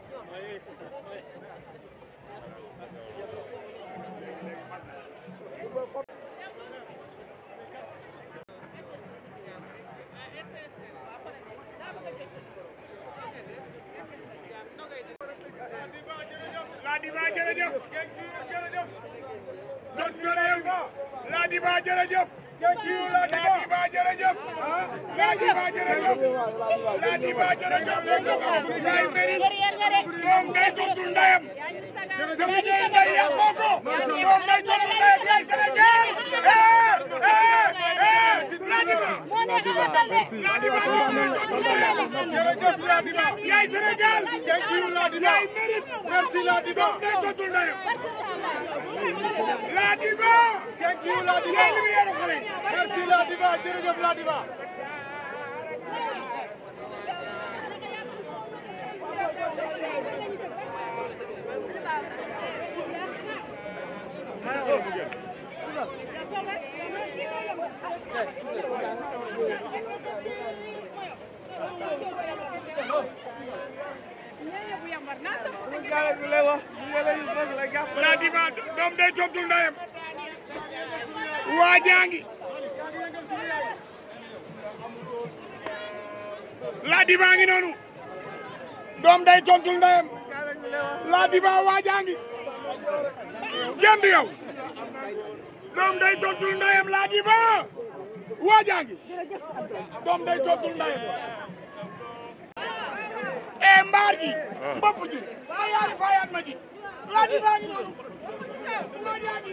fédération. Oui, c'est ça. Oui. La diva jërëjëf. La diva jërëjëf. La diva jërëjëf. La diva jërëjëf. La diva jërëjëf. Yaay mérite. Moom day tontu ndeyam. Sa liggéey ndey yàqoo ko. Moom day tontu ndeyam yaay Sénégal. La diva. La diva tontu ndeyam. Jërëjëf la diva. Yaay Sénégal. Yaay mérite. Merci la diva. Moom day tontu ndeyam. La diva. Thank you la diva. Merci la diva. Jërëjëf la diva. La diva doom day tontu ndeyam. Waa jangi. La diva ngi noonu. Doom day tontu ndeyam. La diva waa jangi. Jënd yow. Doom day tontu ndeyam la diva. Waa jangi. Doom day tontu ndeyam. Mbaar ji. Mbopp ji. Fayaat fayaat ma ji. La diva ngi noonu. Waa jangi.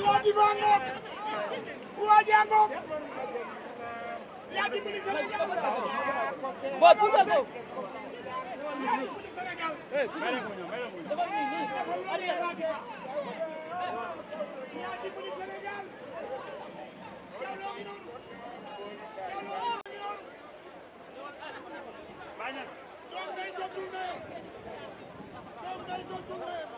La diva ngoog. Waa jangoog. Yaa dimbali Sénégal. Boy pousse ko. Yaa dimbali Sénégal. Yaa dimbali Sénégal. Doom day tontu ndeyam. Doom day tontu ndeyam.